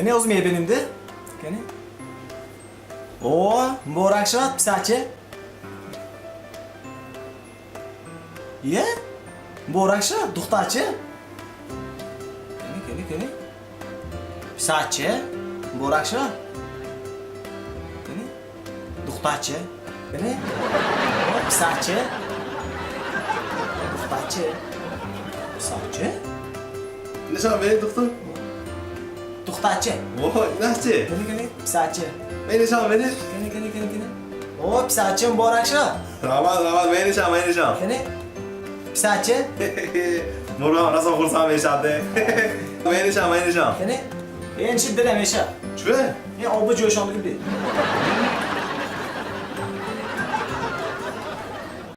Кани, ҳозир мебинем-да. Кани. О, муборак шавад, писарча. Ие? Муборак шавад, духтарча. Кани, кани, кани. Писарча, муборак шавад. Кани? Духтарча. Кани? О, писарча. Духтарча. Писарча? Нишон беред, духтур. Духтарча. Voy, инашчи? Кани, кани, писарча. Мен нишон беред. Кани, кани, кани, кани. О, писарча, муборак шавад. Раҳмат, раҳмат, мен нишон, мен нишон. Кани? Писарча. Мурғам расо хурсанд мешавад. Мен нишон, мен нишон. Кани? Эн чи дилам эша. Чӣ? Эн оби ҷӯшондиги би.